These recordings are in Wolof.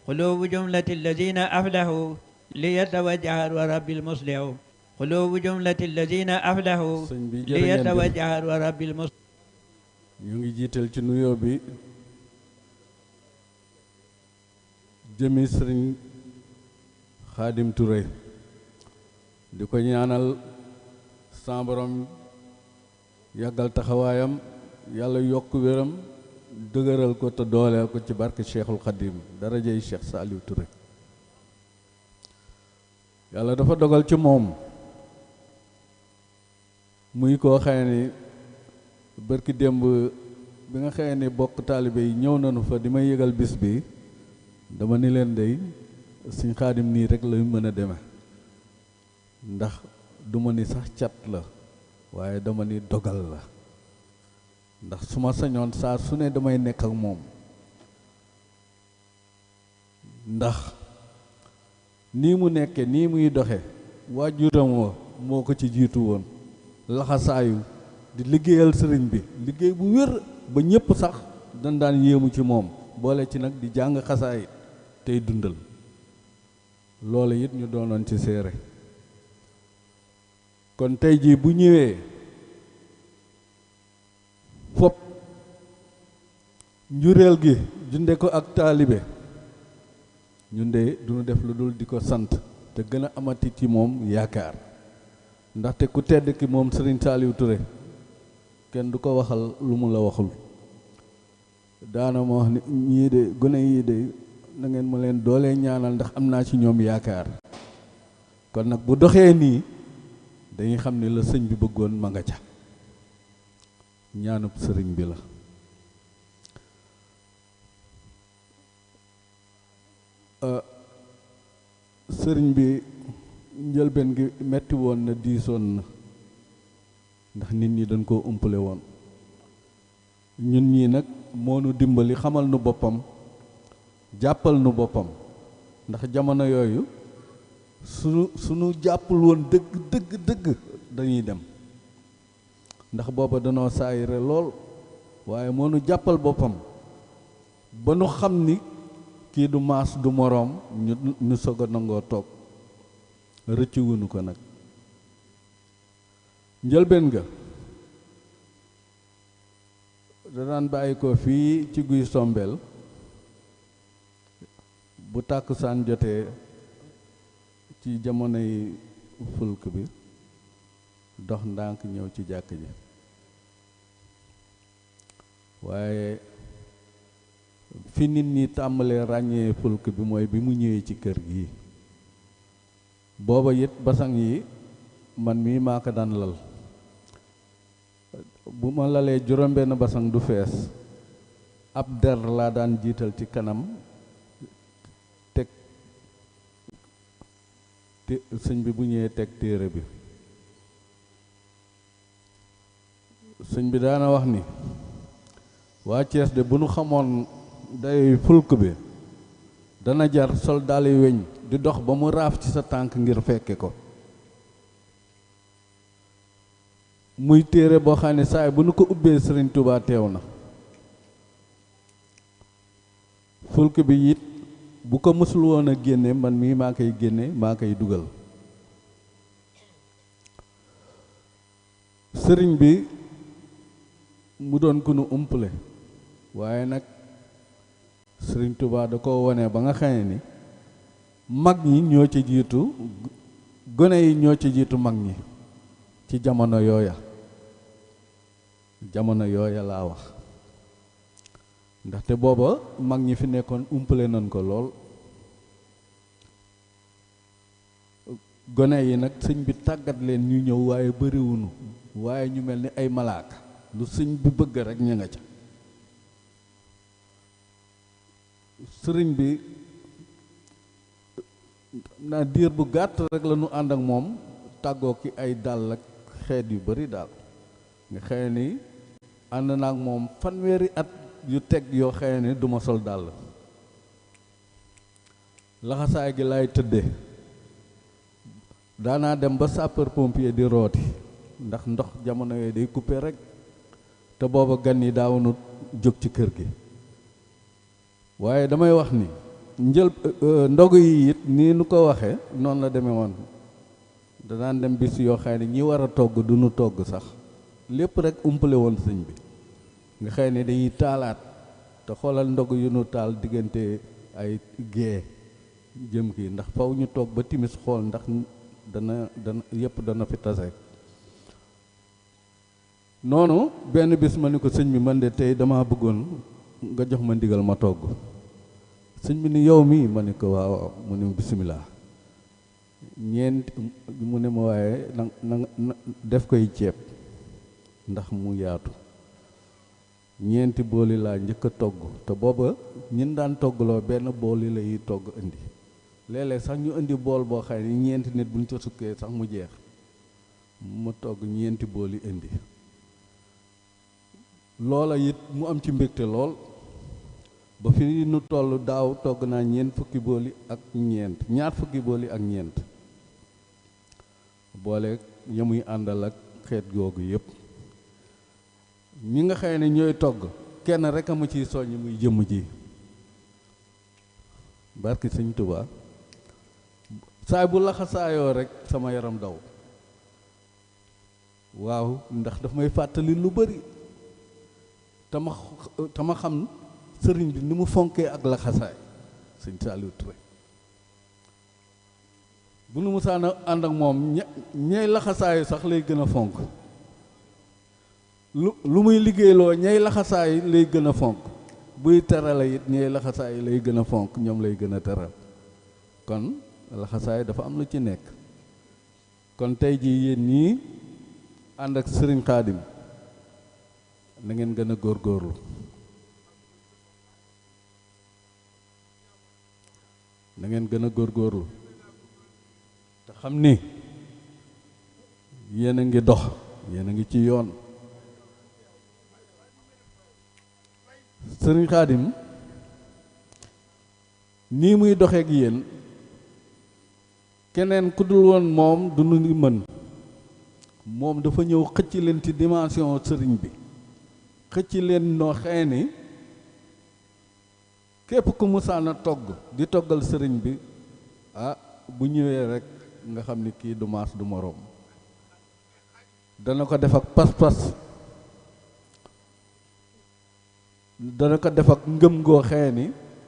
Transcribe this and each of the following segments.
قلوب جملة الذين أفلحوا ليتوجه ورب المصلح قلوب جملة الذين أفلحوا ليتوجه ورب المصلح ñu ngi jiital ci nuyoo bi jëmi sëriñ Xaadim Touré di ko ñaanal sa borom yàggal taxawaayam yàlla yokk wéram dëgëral ko te dooleel ko ci barke Cheikhul Khadim darajey Cheikh Saliou Touré yàlla dafa dogal ci moom muy koo xëy ni bërki démb bi nga xëy ni bokk taalibe yi ñëw nañu fa di may yëgal bis bi dama ni leen dey Sëñ Xaadim nii rek la mën a deme ndax duma ni sax cat la waaye dama ni dogal la ndax su ma sañoon saa su ne damay nekk ak moom ndax nii mu nekke nii muy doxe waajuram wa moo ko ci jiitu woon laxasaayu di liggéeyal sëriñ bi liggéey bu wér ba ñépp sax dañ daan yéemu ci moom boole ci nag di jàng xasaay tey dundal loolu it ñu doonoon ci séere kon tey jii bu ñëwee fop njureel gi junde ko ak taalibe ñun de duñu def lu dul di ko sant te gën a amati ci moom yaakaar ndaxte ku tedd ki moom Serigne Saliou Touré kenn du ko waxal lu mu la waxul daana ma wax ni ñii de gone yii de na ngeen ma leen doolee ñaanal ndax am naa ci ñoom yaakaar kon nag bu doxee nii dañuy xam ne la sëñ bi bëggoon ma nga ca ñaanub sëriñ bi la sëriñ bi njëlbeen gi metti woon na diisoon na ndax nit ñi dañ koo umpale woon ñun ñii nag moo nu dimbali xamal nu boppam jàppal nu boppam ndax jamono yooyu sunu jàppul woon dëgg dañuy dem ndax booba danoo saayire lool waaye moo nu jàppal boppam ba nu xam ni kii du maas du moroom ñu soog a nangoo toog rëccu wuñu ko nag njëlbeen nga da daan bàyyi ko fii ci guy sombeel bu tàkkusaan jotee ci jamonoy fulk bi dox ndànk ñëw ci jàkk ji waaye fi nit ñi tàmbalee ràññee fulk bi mooy bi mu ñëwee ci kër gi booba it basang yi man mii maa ko daan lal bu ma lalee juróom-benn basang du fees ab der laa daan jiital ci kanam teg sëñ bi bu ñëwee teg téere bi sëñ bi daana wax ni waa Cees de bu nu xamoon day fulk bi dana jar sol daali weñ di dox ba mu raaf ci sa tànk ngir fekke ko muy téere boo xam ne saay bu nu ko ubbee Sëriñ Tuubaa teew na fulk bi it bu ko mësul woon a génne man mii maa koy génne maa koy dugal sëriñ bi mu doon ku nu umpale waaye nag Sëriñ Tuubaa da ko wone ba nga xamee ni mag ñi ñoo ci jiitu gone yi ñoo ci jiitu mag ñi ci jamono yooya laa wax ndaxte booba mag ñi fi nekkoon umpale nañ ko lool gone yi nag sëñ bi tàggat leen ñu ñëw waaye bariwunu waaye ñu mel ni ay malaaka lu sëñ bi bëgg rek ña nga ca sëriñ bi naa diir bu gàtt rek la ñu ànd ak moom tàggoo ki ay dàll ak xeet yu bari daal nga xëy ni ànd naa ak moom fanweeri at yu teg yoo xëy ni duma sol dàll laxasaay gi lay tëdde daanaa dem ba sapeur pompier di rooti ndax ndox jamono yooyu day coupé rek te booba gan yi daawunu jóg ci kër gi waaye damay wax ni ndogu yi it nii nu ko waxee noonu la demee woon danaan dem bis yoo xam ne ñi war a togg du nu togg sax lépp rek umpale woon sëñ bi nga xëy ne dañuy taalaat te xoolal ndog yu nu taal diggante ay gée jëm kii ndax faw ñu toog ba timis xool ndax dana yëpp dana fi tase noonu benn bis ma ni ko sëñ bi man de tey dama bëggoon nga jox ma ndigal ma togg sëñ bi ni yow mii ma ni ko waaw mu ne bisimilah ñeent mu ne ma waaye na def koy ceeb ndax mu yaatu ñeenti booli laa njëkk a togg te booba ñin daan toggloo benn booli lay togg indi léeg-léeg sax ñu indi bool boo xam ne ñeenti nit buñ ca sukkee sax mu jeex mu togg ñeenti booli indi loola it mu am ci mbégte lool ba fi nu toll daaw togg naa ñeent fukki booli ak ñeent ñaar fukki booli ak ñeent boole ya muy àndal ak xeet googu yépp ñi nga xëy ne ñooy togg kenn rek a ma ciy soññ muy jëmm ji barki sëñ Tuubaa saay bu laxasaayoo rek sama yaram daw waaw ndax daf may fàttali lu bari te ma xam sëriñ bi ni mu fonkee ak laxasaay sëñ Saliou Touré bu nu musaana ànd ak moom ñey laxasaayu sax lay gën a fonk lu muy liggéeyloo ñey laxasaay lay gën a fonk buy terale it ñey laxasaay lay gën a fonk ñoom lay gën a teral kon laxasaay dafa am lu ci nekk kon tey jii yéen ñii ànd ak sëriñ Xaadim na ngeen gën a góorgóorlu na ngeen gën a góorgóorlu te xam ni yéen a ngi dox yéen a ngi ci yoon sëriñ Xaadim nii muy doxeek yéen keneen ku dul woon moom du nu mën moom dafa ñëw xëcc leen ci dimension sëriñ bi xëcc leen noo xëy ni képp ku musaana togg di toggal sëriñ bi bu ñëwee rek nga xam ni kii du maas du moroom dana ko def ak pas-pas dana ko def ak ngëm goo xëy ni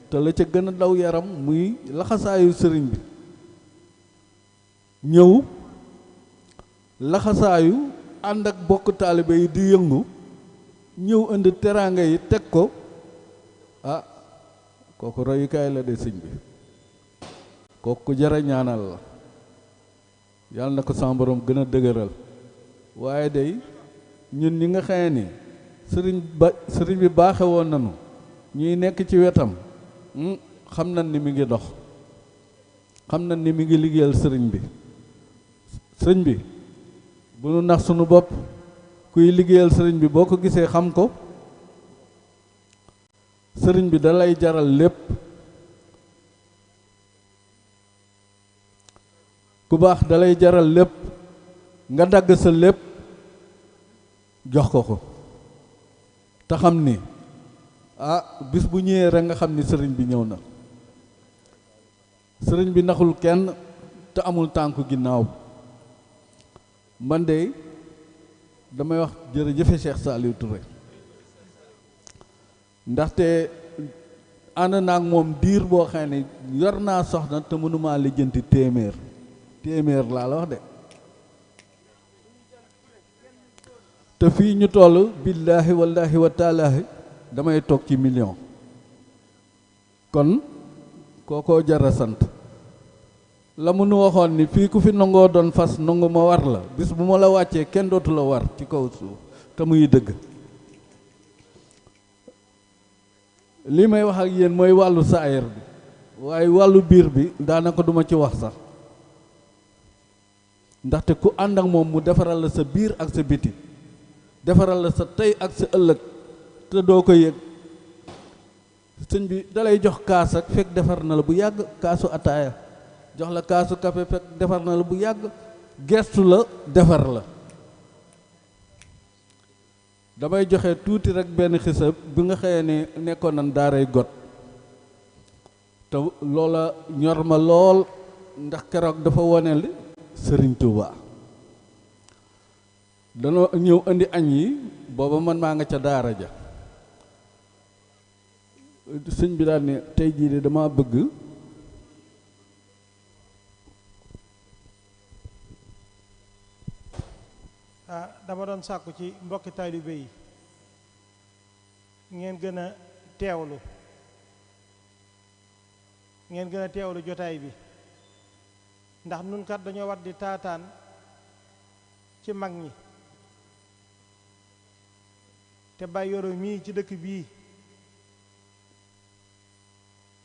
te la ca gën a daw yaram muy laxasaayu sëriñ bi ñëw laxasaayu ànd ak bokk taalibe yi di yëngu ñëw indi teraanga yi teg ko kooku royukaay la de sëñ bi kooku ku jara ñaanal la yàlla na ko sama borom gën a dëgëral waaye day ñun ñi nga xëye ni sëriñ bi baaxe woon nanu ñuy nekk ci wetam xam nañ ni mi ngi dox xam nañ ni mi ngi liggéeyal sëriñ bi sëriñ bi bu nu nax sunu bopp kuy liggéeyal sëriñ bi boo ko gisee xam ko sëriñ bi da lay jaral lépp ku baax da lay jaral lépp nga dagg sa lépp jox ko te xam ni bis bu ñëwee rek nga xam ni sëriñ bi ñëw na sëriñ bi naxul kenn te amul tànku ginnaaw man de damay wax jërëjëfe Cheikh Saliou Touré ndaxte ànd naa ak moom diir boo xam ne yor naa soxna te mënumaa lijjanti téeméer laa la wax de te fii ñu toll billaahi wallaahi wa taalaahi damay toog ci million kon kookoo jara sant la mu nu waxoon ni fii ku fi nangoo doon fas nangu ma war la bis bu ma la wàccee kenn dootu la war ci kaw suuf te muy dëgg li may wax ak yéen mooy wàllu saayir bi waaye wàllu biir bi daanaka duma ci wax sax ndaxte ku ànd ak moom mu defaral la sa biir ak sa biti defaral la sa tey ak sa ëllëg te doo ko yëg sëñ bi dalay jox kaas ak fekk defar na la bu yàgg kaasu ataaya jox la kaasu café fekk defar na la bu yàgg gestu la defar la damay joxe tuuti rek benn xisa bi nga xëyee ne nekkoon nañ daaray got te loola ñor ma lool ndax keroog dafa wone li Sëriñ Tuuba danoo ñëw indi añ yi booba man maa nga ca daara ja sëñ bi daal ne tey jii de dama bëgg dama doon sàkku ci mbokki taalibe yi ngeen gën a teewlu jotaay bi ndax nun kat dañoo war di taataan ci mag ñi te Baye Yoro mii ci dëkk bii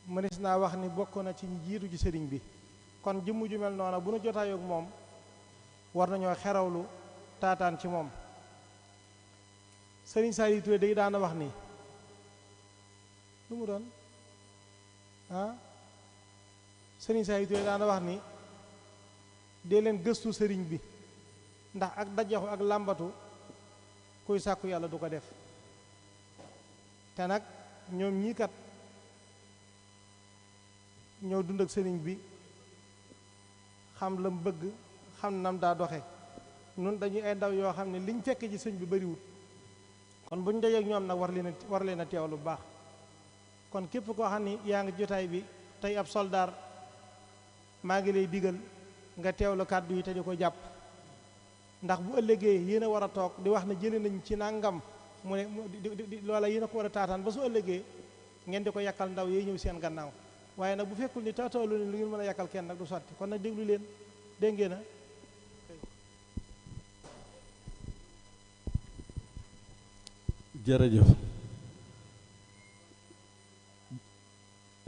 mënees naa wax ni bokk na ci ñi jiitu ci sëriñ bi kon jëmm ju mel noona bu nu jotaayook moom war nañoo xerawlu taataan ci moom sëriñ Saliou Touré day daana wax ni lu mu doon sëriñ Saliou Touré daana wax ni dee leen gëstu sëriñ bi ndax ak dajaxu ak làmbatu kuy sàkku yàlla du ko def te nag ñoom ñii kat ñoo dund ak sëriñ bi xam lam bëgg xam nam daa doxe nun dañuy ay ndaw yoo xam ne liñ fekk ci sëñ bi bariwul kon buñ dajee ak ñoom nag war leen a teew lu baax kon képp koo xam ni yaa ngi jotaay bi tey ab soldaar maa ngi lay digal nga teewlu kàddu yi te di ko jàpp ndax bu ëllëgee yéen a war a toog di wax ne jëlee nañ ci nangam mu ne loola yéen a ko war a taataan ba su ëllëgee ngeen di ko yàkkal ndaw yee ñëw seen gannaaw waaye nag bu fekkul ni taatawlu ni lu ngeen mën a yàkkal kenn nag du sotti kon nag déglu leen dégg ngeen a jërëjëf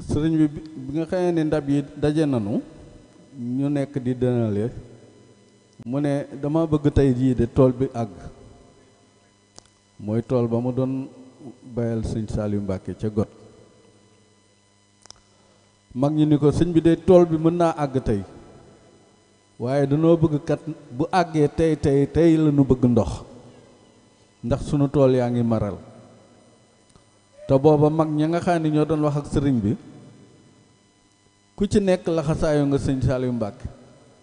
sëriñ bi nga xamee ne ndab yi daje nanu ñu nekk di dënale mu ne dama bëgg tey jii de tool bi àgg mooy tool ba mu doon bayal sëñ Saliou Mbacke ca got mag ñi ni ko sëñ bi de tool bi mën naa àgg tey waaye danoo bëgg kat bu àggee tey la ñu bëgg ndox ndax sunu tool yaa ngi maral te booba mag ña nga xam ne ñoo doon wax ak sëriñ bi ku ci nekk laxasaayu nga sëñ Saliou Mbacke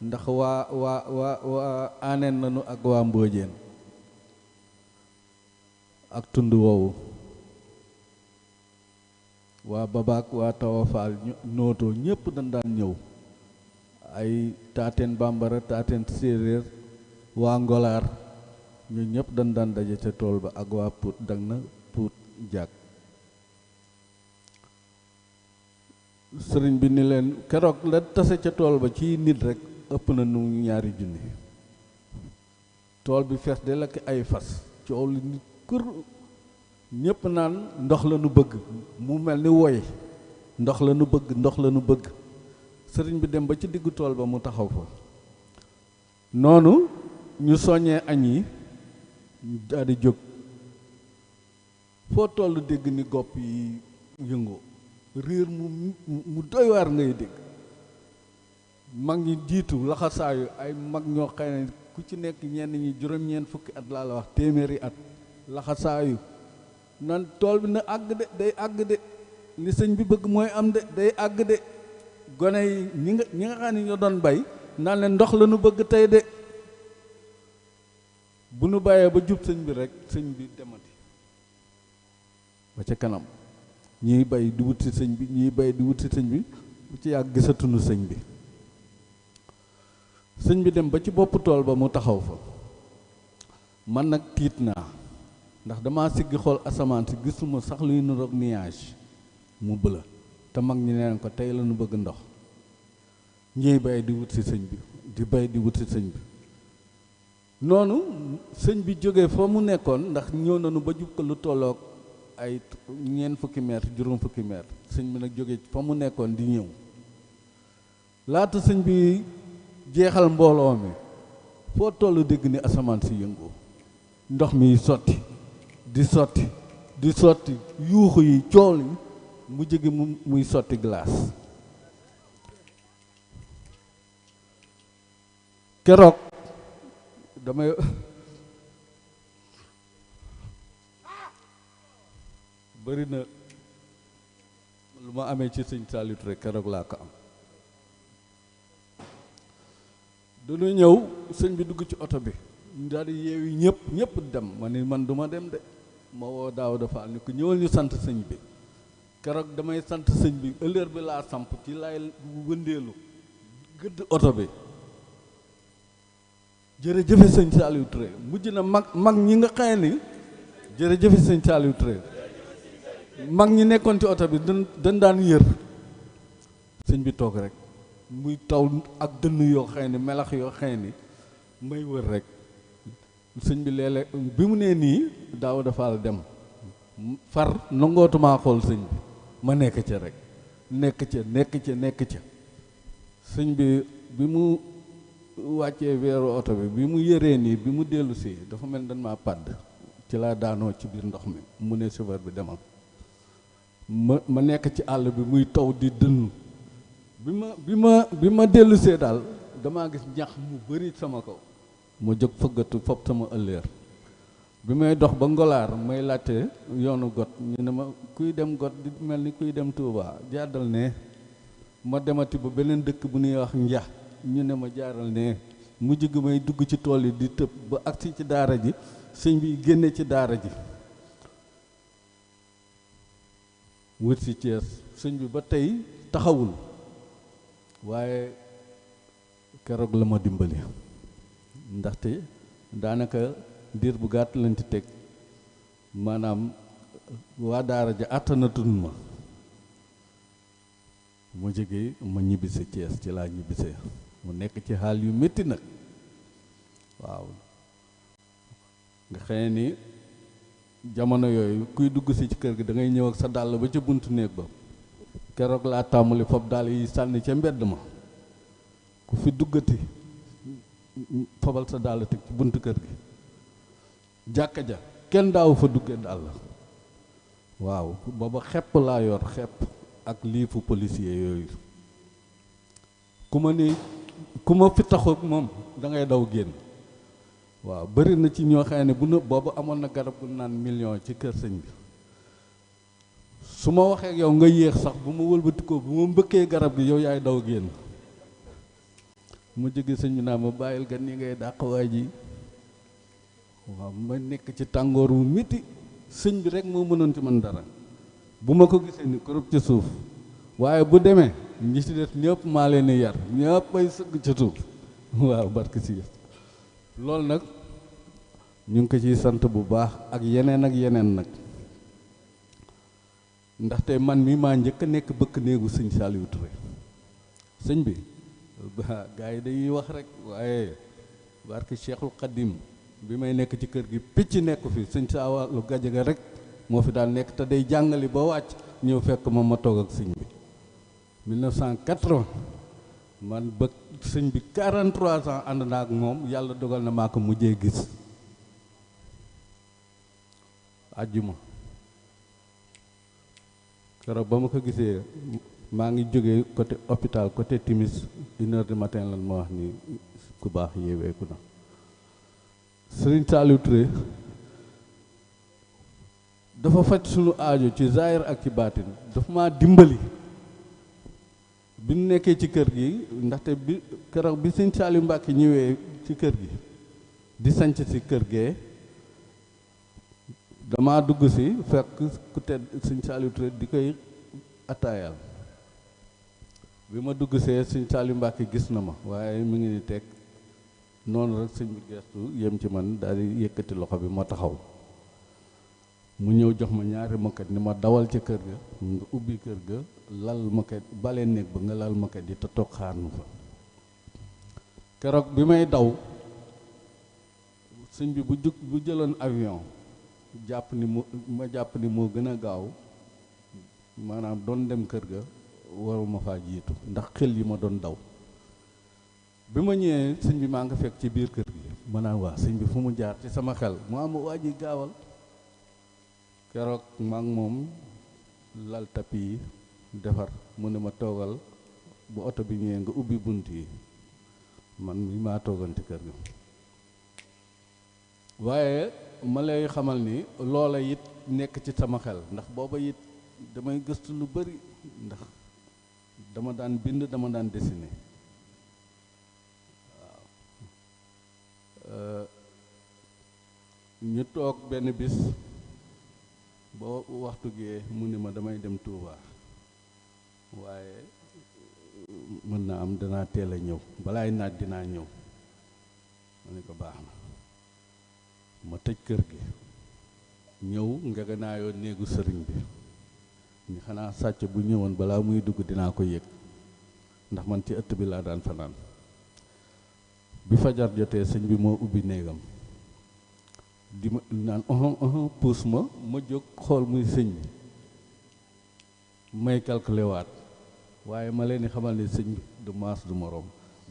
ndax waa aaneen nanu ak waa Mbóojeen ak tund woowu waa Babaak waa Tawafaal nootoo ñépp dañ daan ñëw ay taateen bambara taateen séeréer waa Ngolaar ñu ñëpp dañ daan daje ca tool ba ak waa Pout dag na Pout Jaag sëriñ bi ni leen keroog la tase ca tool ba ci nit rek ëpp na nu 2 junni tool bi fees de la ki ay fas coow li nit kër ñépp naan ndox la nu bëgg mu mel ni woy ndox la nu bëgg sëriñ bi dem ba ci diggu tool ba mu taxaw fa noonu ñu soññee añ yi daal di jóg foo toll dégg ni gopp yi yëngoo riir mu doy waar ngay dégg mag ñi jiitu laxasaayu ay mag ñoo xëy ne ku ci nekk ñenn ñi juróom-ñeent fukki at laa la wax téeméeri at laxasaayu nan tool bi na àgg de day àgg de li sëñ bi bëgg mooy am de day àgg de gone yi ñi nga xam ne ñoo doon bay naan leen ndox la nu bëgg tey de bu nu bàyyee ba jub sëñ bi rek sëñ bi demati ba ca kanam ñiy bay di wut si sëñ bi ñiy bay di wut si sëñ bi bu ci yàgg gisatunu sëñ bi sëñ bi dem ba ci bopp tool ba mu taxaw fa man nag tiit naa ndax dama siggi xool asamaan si gisuma sax luy niroog nuage mu bëla te mag ñi neen ko tey la nu bëgg ndox ñiy bay di wut si sëñ bi di bay di wut si sëñ bi noonu sëñ bi jógee fa mu nekkoon ndax ñëw nañu ba jub ko lu tolloog ay 4 fukki mètre juróom fukki mètre sëñ bi nag jógee fa mu nekkoon di ñëw laata sëñ bi jeexal mbooloo mi foo tollu dégg ni asamaan si yëngu ndox mi sotti di sotti yuuxu yi coow li mu jóge muy sotti glace keroog damay bëri na lu ma amee ci sëñ Saliou Touré keroog laa ko am. dañu ñëw sëñ bi dugg ci oto bi daal di yeewi ñëpp dem ma ni man duma dem de ma woo Daouda Fall ni ko ñëwal ñu sant sëñ bi. keroog damay sant sëñ bi ëllëg bi laa samp ci lay wëndeelu gëdd oto bi jërëjëfe sëñ Saliou Touré mujj na mag ñi nga xëy ni jërëjëfe sëñ Saliou Touré mag ñi nekkoon ci oto bi dañ daan yër sëñ bi toog rek muy taw ak dënn yoo xëy ni melax yoo xëy ni may wër rek sëñ bi léeg-léeg bi mu nee nii daaw dafa dem far nangootumaa xool sëñ bi ma nekk ca rek nekk ca sëñ bi mu wàccee weeru oto bi mu yëree nii bi mu dellu si dafa mel dañ maa pàdd ci laa daanoo ci biir ndox mi mu ne chauffeur bi demal ma nekk ci àll bi muy taw di dënnu bi ma dellu see daal damaa gis ñax mu bari sama kaw ma jóg fëggatu fopp sama ëllëer bi may dox ba Ngolaar may laajte yoonu got ñu ne ma kuy dem got di mel ni kuy dem Touba jàddal ne ma demati ba beneen dëkk bu ñuy wax Nja ñu ne ma jaaral ne mujj gi may dugg ci tool yi di tëb ba agsi ci daara ji sëñ bi génne ci daara ji wut si Thiès sëñ bi ba tey taxawul waaye keroog la ma dimbali ndaxte daanaka diir bu gàtt lañ ci teg maanaam waa daara ja àttanatun ma mu jógee ma ñibbise Thiès ci laa ñibbise mu nekk ci xaal yu métti nag waaw nga xëy ni jamono yooyu kuy dugg si ci kër gi da ngay ñëw ak sa dàll ba ca buntu néeg ba keroog laa tàmbali foofu daal yi sànni ca mbedd ma ku fi duggati fabal sa dàll teg ci buntu kër gi jàkka ja kenn daaw fa duggee dàll waaw booba xepp laa yor xepp ak liifu policier yooyu ku ma fi taxu moom da ngay daw génn waaw bëri na ci ñoo xam ne boobu amoon na garab bu naan million ci kër sëñ bi su ma waxee ak yow nga yéex sax bu ma wëlbatikoo bu ma mbëkkee garab gi yow yaay daw génn mu jóge sëñ bi naa ma bàyyil gan ni ngay dàq waay ji waaw ma nekk ci tàngoor wu métti sëñ bi rek moo mënoon ci man dara bu ma ko gisee ni korop ci suuf waaye bu demee ñi ci des ñëpp maa leen di yar ñëpp ay sëgg ci suuf waaw barke si loolu nag ñu ngi ko ciy sant bu baax ak yeneen nag ndaxte man mi maa njëkk a nekk bëkk néegu sëñ Saliou Touré sëñ bi gaa yi dañuy wax rek waaye barke Cheikhul Khadim bi may nekk ci kër gi picc nekku fi sëñ Saawalu Gajaga rek moo fi daal nekk te day jàngali ba wàcc ñëw fekk ma toog ak sëñ bi 1980 man bëgg sëñ bi 43 ans ànd naa ak moom yàlla dogal na maa ko mujjee gis àjjuma keroog ba ma ko gisee maa ngi jógee côté hôpital côté timis 1h du matin lan ma wax ni ku baax yeeweeku na Serigne Saliou Touré dafa faj sunu aajo ci zaahir ak ci baatin dafa maa dimbali bi ñu nekkee ci kër gi ndaxte bi keroog bi Serigne Saliou Mbacke ñëwee ci kër gi di sanc si kër gee dama dugg si fekk ku tedd Serigne Saliou Touré di koy attaayal bi ma dugg see Serigne Saliou Mbacke gis na ma waaye mi ngi ni teg noonu rek sëñ bi gestu yem ci man daal di yëkkati loxo bi ma taxaw mu ñëw jox ma ñaari moquette ni ma dawal ca kër ga nga ubbi kër ga lal moquette bale néeg ba nga lal moquette yi te toog xaar nu fa keroog bi may daw sëñ bi bu jëloon avion jàpp ni moo gën a gaaw maanaam doon dem kër ga waruma faa jiitu ndax xel yi ma doon daw bi ma ñëwee sëñ bi maa nga fekk ci biir kër gi ma naan waa sëñ bi fu mu jaar ci sama xel mu am waa ji gaawal keroog maa ngi moom lal tapi yi defar mu ne ma toogal bu oto bi ñëwee nga ubbi bunt yi man mi maa toogal ci kër gi waaye ma lay xamal ni loola it nekk ci sama xel ndax booba it damay gëstu lu bari ndax dama daan bind dama daan dessiner waaw ñu toog benn bis boo waxtu gee mu ni ma damay dem Touba waaye mën naa am danaa teel a ñëw balaay naaj dinaa ñëw ma ne ko baax na ma tëj kër gi ñëw ngeganaayoo néegu sëriñ bi ñu xanaa sàcc bu ñëwoon balaa muy dugg dinaa ko yëg ndax man ci ëtt bi laa daan fanaan bi fajar jotee sëñ bi moo ubbi néegam di ma naan puus ma jóg xool muy sëñ bi may calculé waat waaye ma leen di xamal ne sëñ bi du maas du moroom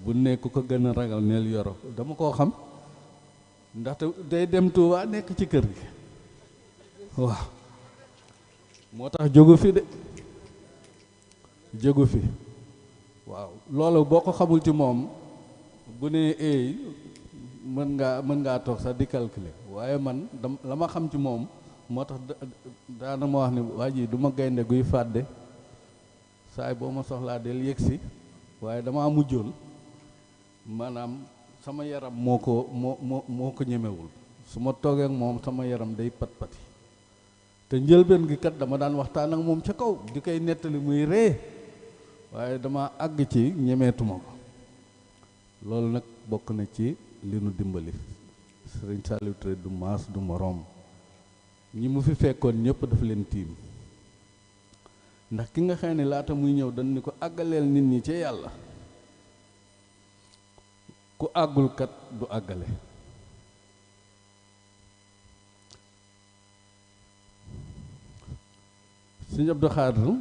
bu nekk ko gën a ragal neel yoro dama koo xam ndaxte day dem Tuuba nekk ci kër gi waaw moo tax jógu fi de jógu fi waaw loolu boo ko xamul ci moom bu ne eey mën ngaa toog sax di calculer waaye man la ma xam ci moom moo tax daana ma wax ne waa ji du ma gaynde guy fàdde saay boo ma soxlaa del yëgsi waaye damaa mujjoon maanaam sama yaram moo ko ñemewul su ma toogee ak moom sama yaram day pat-pati te njëlbeen gi kat dama daan waxtaan ak moom ca kaw di koy nettali muy ree waaye dama àgg ci ñemeetuma ko loolu nag bokk na ci li nu dimbali Sëriñ Saliou Touré du maas du moroom ñi mu fi fekkoon ñëpp dafa leen tiim ndax ki nga xam ne laata muy ñëw dañ ni ko àggaleel nit ñi ci yàlla ku àggul kat du àggale Sëñ Abdou Khadre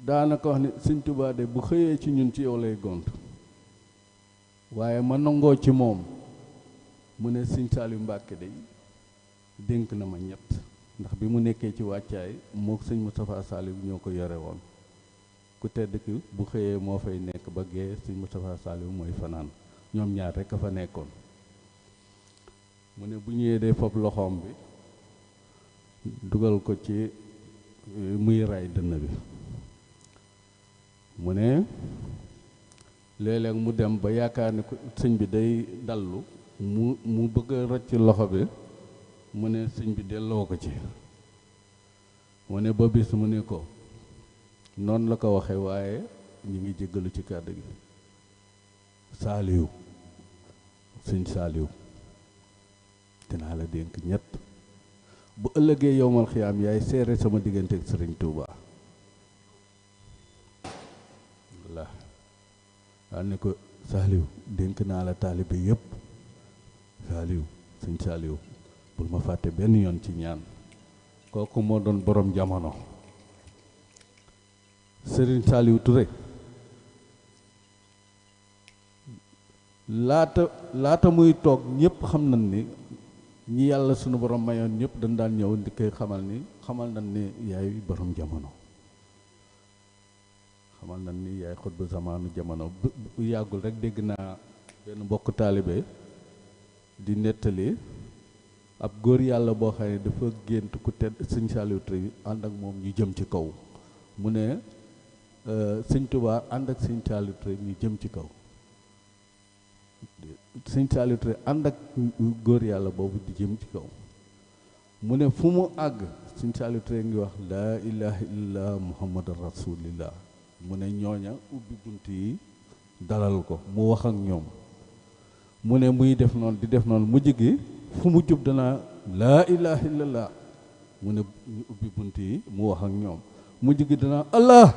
daanaka wax ni Sëñ Tuubaa de bu xëyee ci ñun ci yow lay gont waaye ma nangoo ci moom mu ne Sëñ Saliou Mbàkke de dénk na ma ñett ndax bi mu nekkee ci wàccaay moo sëñ Moustapha Saliou ñoo ko yore woon ku tedd ki bu xëyee moo fay nekk ba gee sëñ Moustapha Saliou mooy fanaan ñoom ñaar rekk a fa nekkoon mu ne bu ñëwee dee fob loxoom bi dugal ko ci muy ray dënn bi mu ne léeg-léeg mu dem ba yaakaar ne sëñ bi day dallu mu bëgg a rëcc loxo bi mu ne sëñ bi delloo ko ci mu ne ba bis mu ne ko noonu la ko waxee waaye ñu ngi jéggalu ci kàddu gi Saaliw sëñ Saaliw dinaa la dénk ñett bu ëllëgee yowmal xiyaam yaay seere sama diggante ak Sëriñ Tuuba walla daal ne ko Saaliw dénk naa la taalibe yépp Saaliw sëñ Saaliw bul ma fàtte benn yoon ci ñaan kooku moo doon borom jamono Sëriñ Saliou Touré laata muy toog ñëpp xam nañ ni ñi yàlla sunu borom mayoon ñëpp dañ daan ñëw di koy xamal nañ ni yaay borom jamono xamal nañ ni yaay xutbu zamaanu jamono bu yàggul rek dégg naa benn mbokk taalibe di nettali ab góor yàlla boo xam ne dafa gént ku tedd Sëñ Saliou Touré ànd ak moom ñu jëm ci kaw mu ne Sëñ Tuubaa ànd ak Sëñ Saliou Touré ñu jëm ci kaw Sëñ Saliou Touré ànd ak góor yàlla boobu di jëm ci kaw mu ne fu mu àgg Sëñ Saliou Touré ngi wax laa ilaha illallah muhammadan rasulillah mu ne ñooña ubbi bunt yi dalal ko mu wax ak ñoom mu ne muy def noonu di def noonu mujj gi fu mu jub danaa laa ilaha illallah mu ne ñu ubbi bunt yi mu wax ak ñoom mujj gi danaa allah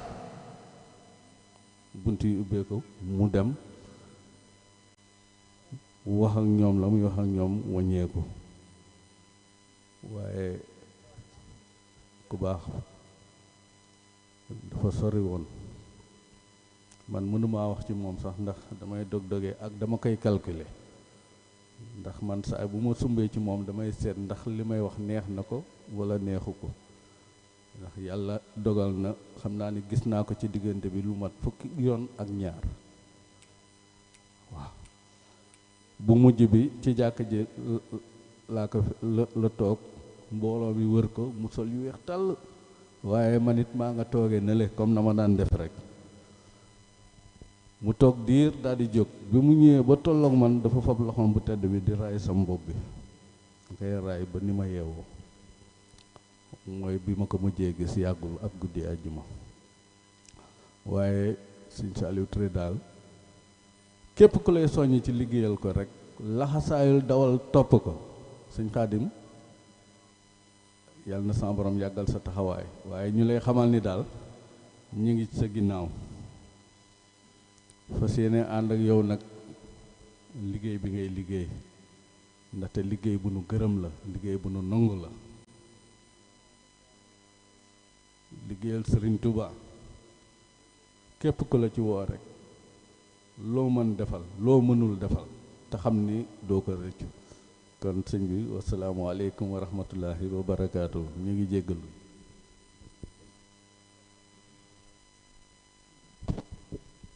bunt yi ubbee ko mu dem wax ak ñoom la muy wax ak ñoom wàññeeku waaye ku baax dafa sori woon man mënumaa wax ci moom sax ndax damay dog-dogee ak dama koy calculer ndax man saa bu ma sumbee ci moom damay seet ndax li may wax neex na ko walla neexu ko ndax yàlla dogal na xam naa ni gis naa ko ci diggante bi lu mat fukki yoon ak ñaar waaw bu mujj bi ci jàkk ji laa ko la toog mbooloo mi wër ko mu sol yu weex tàll waaye man it maa nga toogee ne le comme na ma daan def rek. mu toog diir daal di jóg bi mu ñëwee ba tolloog man dafa fab loxoom bu tedd bi di raay sam bopp bi ngay raay ba ni ma yeewoo mooy bi ma ko mujjee gis yàggul ab guddi àjjuma. waaye sëñ Saliou Touré daal képp ku lay soññ ci liggéeyal ko rek laxasaayul dawal topp ko. sëñ Xaadim yàlla na sa borom yàggal sa taxawaay waaye ñu lay xamal ni daal ñu ngi ci sa ginnaaw fas yéene ànd ak yow nag liggéey bi ngay liggéey ndaxte liggéey bu nu gërëm la liggéey bu nu nangu la. liggéeyal Sëriñ Tuuba képp ku la ci woo rek loo mën defal loo mënul defal te xam ni doo ko rëccu. kon sëñ bi wasalaamualeykum wa rahmatullahi wa barakaatu ñu ngi jéggalu.